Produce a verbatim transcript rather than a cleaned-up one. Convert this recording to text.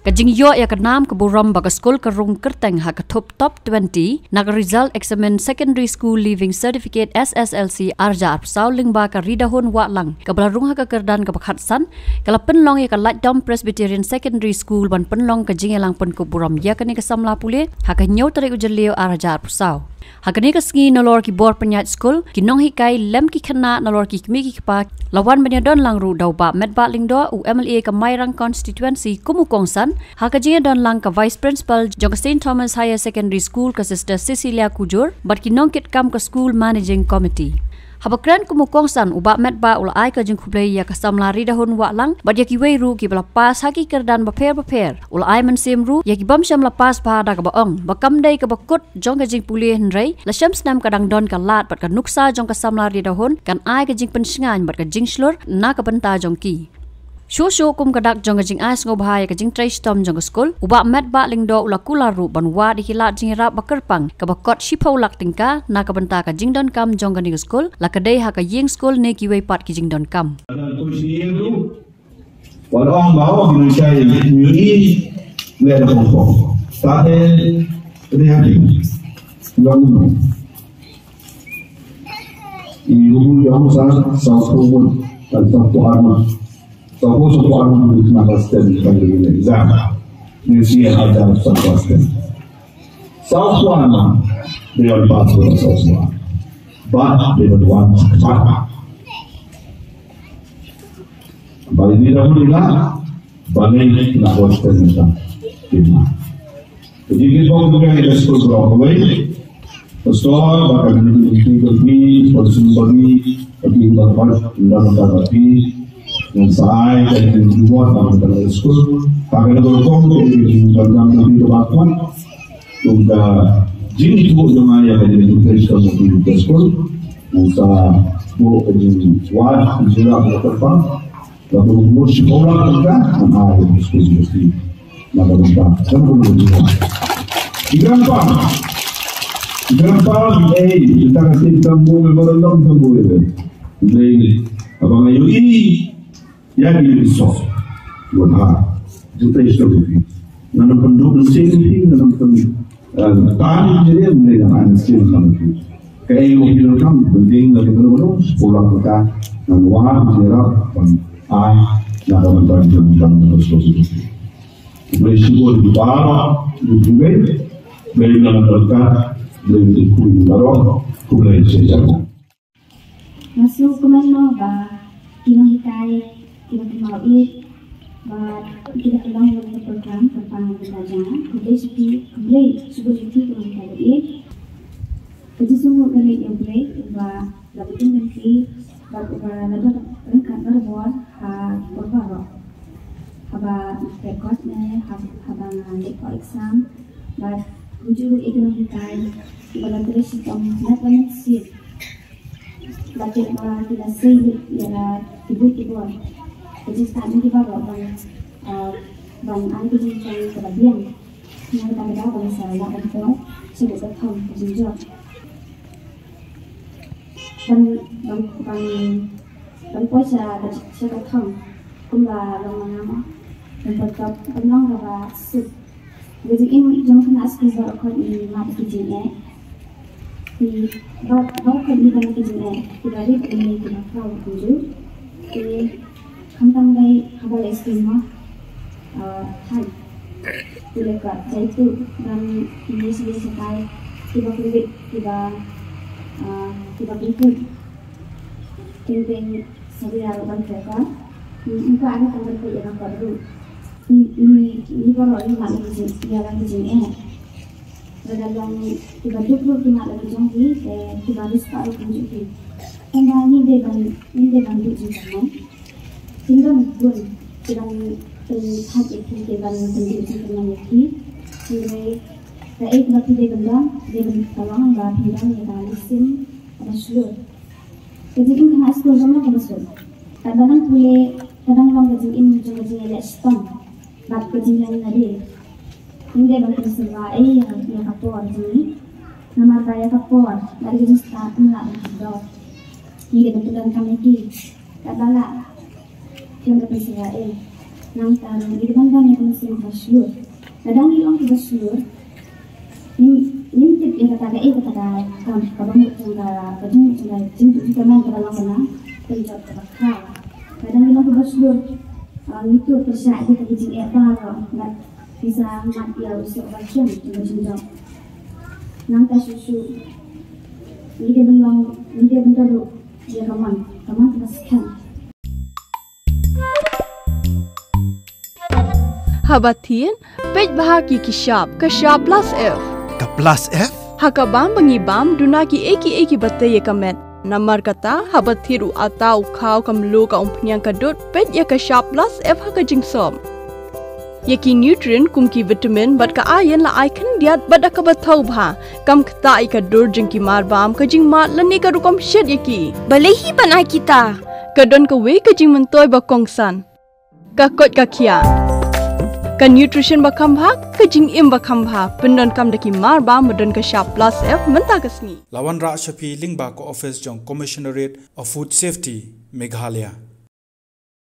Ka jingïoh ïa ka nam ka burom ba ka skul ka rung kyrteng ha ka thup top twenty na ka result examen Secondary School Leaving Certificate S S L C ar hajar arphew saw lyngba ka Ridahun Wahlang kaba la rung ha ka kyrdan kaba khatsan, ka la pynlong ïa ka Laitdom Presbyterian Secondary School ban pynlong ka jingïalang pynkup burom ïa kane ka samla pule ha ka hynñiew tarik u Jylliew ar hajar arphew saw. Ha kane ka sngi nalor ki bor pynïaid skul, ki nonghikai lem ki khynnah nalor ki kmie ki kpa, la wan ban ïadon lang ruh da u Bah Metbah Lyngdoh, u M L A ka Mairang Constituency kum u kongsan, ha ka jingïadon lang ka Vice Principal jong ka Saint Thomas Higher Secondary School ka Sister Cecilia Kujur bad ki nongkitkam ka School Managing Committee. Haba kren kum u kongsan, u Bah Metbah u la ai ka jingkhublei ïa ka samla Ridahun Wahlang bad ïa kiwei ruh kiba la pass ha ki kyrdan bapher bapher. U la ai mynsiem ruh ïa ki bym shym la pass bha da kaba ong ba kam dei kaba kut jong ka jingpule, hynrei la shem snem ka dang don ka lad bad ka nuksa jong ka samla Ridahun kan ai ka jingpynshngaiñ bad ka jingshlur na ka bynta jong ki. Shuh shuh kum ka dak jong ka jingai sngewbha ïa ka jingtrei shitom jong ka skul, u Bah Metbah Lyngdoh u la kular ruh ban wad ïa ki lad jingïarap ba kyrpang kaba kot shiphew lak tyngka na ka bynta ka jingdonkam jong kane ka skul, la ka dei ha ka ïing skul ne kiwei pat ki jingdonkam. Wat ong ba ong nang shai ngi le da kong kong. Ta te ri ha ti. Long. I rubu yang sa sa ko mo ta sa ko arma. Sa ko sa ko arma ni na ka sten ka ni ne za. Ni si ha da sa ko sten. Sa ko arma. Dia ba ko sa ko. Ba dia ba. Ba ini dah boleh lah. Ba ngi na hostel ni ta. Ina. Jadi ki bok bukan ida skul bro kawai. Pastor ba kan ni ki ki ki pastor ba ni ki ba ba ba ba ba. Yang sai kan ni buat ba kan skul. Ba kan ni ko ko ki ba kan ni ba ba. Tung ka jing tu jong ai ya kan ni tu skul. Yang sa bu ka jing wad jira ba ka. Lalu umur sekolah kita, anak yang diskusi. Lalu kita, kan boleh juga. Grandpa, grandpa, eh, kita kasih kamu memorandum kamu ini. Ini, abang ayu ini, ya di resource. Buat ha, juta isu ini. Nanam penduk mesin ini, nanam penduk. Tan jiri mene ngan an skin kan tu. Ka ei mo pil kam bending la kita lo sekolah kita ngan wah jerap ban ai na ka ban ban jam jam na sekolah tu. Boleh syukur di bawah di bungai boleh ngan berkat boleh dikui baroh boleh sejago. Nga sngewkmen mo ba ki nonghikai kiba kynmaw ïeit bad kiba pynlong ïa ka program kyrpang na ka bynta jong nga. Khublei shibun, khublei shibun ïa ki nonghikai ïeit. Ka jingsngewnguh ka leit ïa U Blei uba la pynlong ïa ki bad uba la don ryngkat barabor ha ki por baroh. Haba nga peit kot ne hab-, haba nga leit for exam bad kumjuh ruh ïa ki nonghikai kiba la trei shitom na ka mynsiem. Ba ki, ba ki la sei ïa la ki buit ki bor. Ka jingstad na ki baroh ban, ah, ban ai ka jingkyrmen kaba biang. Na kata ka daw ban sa lah ban poi sha ka thong ka jingjop. Ban, ban, ban, ban poi sha ka, sha ka thong kumba long ma nga mo. Ban poi top, ban long kaba suk. Ka jingim jong khynnah skul baroh khot ngi mad ki jingeh. Ki baroh, baroh khot ngi mad ki jingeh. Kiba rit ne kiba khraw kumjuh. Te khamtam dei haba leh skul mo. Ah, thait. Te leh ka jaitu ban ngi sngewsih shatai kiba kyrpad kiba, ah, kiba kyrpad. Teng teng sa ïa ruh ban trei ka. Ngi, ngi kwah ngi tang ban trei ïa ka ruh. Ngi, ngi, ngi baroh ngi mad la ki jing, ïa la ki jingeh. Lada long kiba duk ruh ki mad la ki jong ki, te kiba riewspah ruh kumjuh ki. Tang ba ngi dei ban, ngi dei ban duh jingkyrmen. Ki don bun ki ban pynthait ïa ki, ki ban pynduh jingkyrmen ïa ki. Hynrei kaei kaba phi dei ban don, dei ban pynlong ba phi don ïa ka mynsiem kaba shlur. Ka jingim khynnah skul jong nga kaba suk. Katba nang pule, ka dang long ka jingim jong ka jingïaleh shitom bad ka jingïaid lade. Ngi dei ban pynsyrwa ei ïa, ïa ka por jong ngi. Namar ba ïa ka por bad ka jingstad ngim lah ban kyrdoh. Ngi dei ban pyndonkam ïa ki. Katba lah, kim dei ban pynsyrwa ei. Nangta ngi dang don ïa ka mynsiem kaba shlur. Lada ngi long kiba shlur, ngim, ngim tip ïa kata kaei kata ka kam kaba mut jong ka, ka jingmut jong ka jingmut jong ka man kaba long kane ka jingmut kaba khraw. Lada ngi long kiba shlur, ah, ngi tuh pyrshah ïa ka jingeh baroh bad ngi sa mad ïa u suk ba khiam jong ka jingmut. Nangta shuh shuh ngi dei ban long, ngi dei ban don ruh ïa ka mon, ka mon kaba skhem. Haba thied, peit bha ïa ki shap, ka shap plus F. Ka plus F? Ha ka bam ba ngi bam, duna kiei kiei kiba tei ïa ka met. Namar kata, haba thied u atta, u khaw, ka mluh, ka umphniang, ka dud, peit ïa ka shap plus F ha ka jingsop. Ïa ki nutrient kum ki vitamin bad ka iron la ai khyndiat bad da kaba thaw bha. Kam ktah ïa ka dur jong ki marbam, ka jingmad lane ka rukom shet ïa ki. Balei hi ban ai kita? Ka don kawei ka jingmyntoi ba kongsan. Ka koit ka khiah. Ka nutrition ba kham bha, ka jingim ba kham bha. Pyndonkam da ki marbam ba don ka shap plus F mynta ka sngi. La wanrah sha phi lyngba ka office jong Commissionerate of Food Safety, Meghalaya.